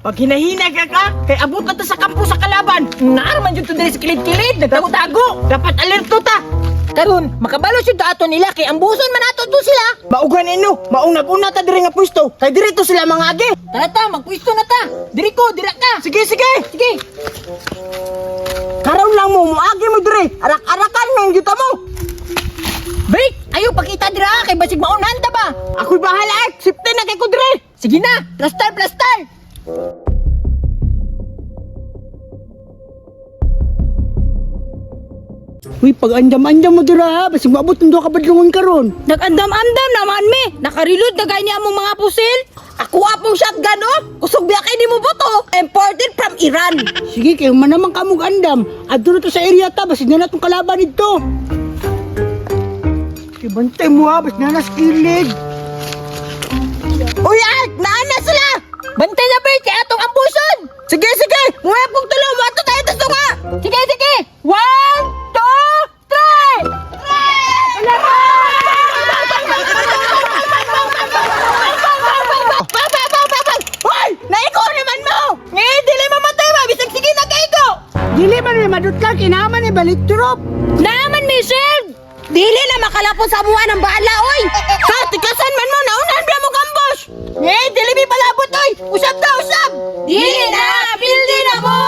Pag hinahinay ka ka, kay abot na ta sa kampo sa kalaban. Naarman jud to diri sa kilid-kilid, nagtago-tago. Dapat alerto ta. Karon, makabalo jud ato nila kay ambuson man ato to sila. Maugan ino, maong naguna ta diri nga pwesto. Kay diri to sila mga agi. Tara ta, magpwesto na ta. Diri ko, dira ka. Sige, sige. Sige. Karon lang mo, muagi mo diri. Arak-arakan nang yuta mo. Bait, ayaw pakita dira kay basig maunhan ta ba? Ako'y bahala eh. Sipte na kay ko diri. Sige na, plastar, plastar. Uy, pag andam-andam mo dira ha, basig maabot ng duha ka badlungon karon. Nag-andam-andam naman me. Nakareload na gani among mga pusil. Ako apong shotgun oh. Kusog biya kay nimo buto. Imported from Iran. Sige, kay man naman kamog andam. Adto na to sa area ta, basig na natong kalaban dito. Sige, bantay mo ha, basig na nas kilid. Uy, Art, naa na sila. Bantay na Bert, kay atong ambuson. Sige, sige. Muha pong tulo, moadto tayo sa tunga. Sige, sige. 1, 2, 3. Bang, bang, bang, bang, bang. Hoy, naiko naman mo. Ngayon, dili mamatay ba? Bisag sige na kaigo. Dili man may madutlan, kinaman ni balik turop. Naaman me shield. Dili na makalapon sa amuan ang baala, oy. Sa tikasan man mo, naunahan biya mo kambosh. Ngayon, dili mi palabot, oy. Usab ta, usab. Dili na, pildi na mo.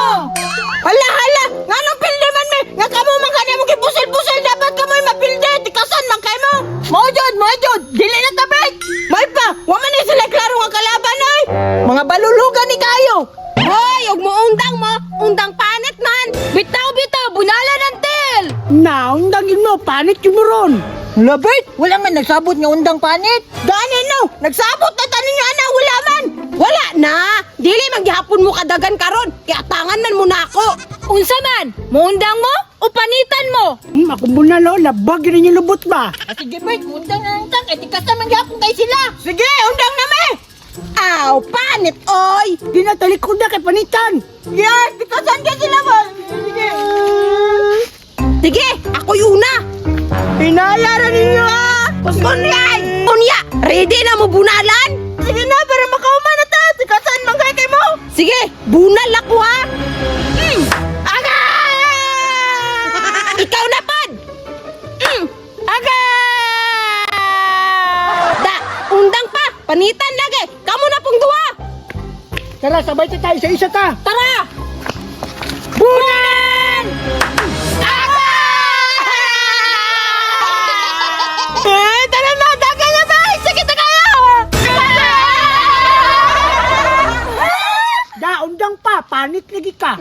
Hala, hala! Nganong pilde man me? Nga kamo man kanya mo gipusel-pusel dapat kamoy mapilde. Tikasan man kay mo. Mo jud, mo jud. Dili na ta Bert. May pa, wa man ni sila klaro nga kalaban oy. Mga balulugan ni kayo. Hoy, ug mo undang mo, undang panit man. Bitaw bitaw, bunala ng tel. Na, undang yun mo, panit yun mo ron. Wala Bert, wala man nagsabot nga undang panit. Gani no, nagsabot na tanin nga na wala man. Wala na. Dili man gihapon mo kadagan karon. Kaya tangan man mo na ako. Unsa man? Muundang mo o panitan mo? Akong bunalo, labag yun yung lubot ba? Ah, sige Bert, undang na lang ta kay tikasan man gyapon kay sila. Sige, undang na me. Aw, panit oy. Di na talikod na kay panitan. Yes, tikasan ka sila ba? Sige. Sige, ako'y una. Hinayaran ninyo ha! Unyay! Unya! Ready na mo bunalan? Sige na, para makauma na ta! Tikasan man kay mo! Sige, bunal ako ha! Mm. Aga! Ikaw na pod! Mm. Aga! Da, undang pa! Panitan lagi! Kamu na pong duha! Tara, sabay ta tayo sa isa ta. Tara! Bunan! Aga! Eh, tara na! Daga na ba? Sige, tayo! Da, undang pa, panit lagi ka.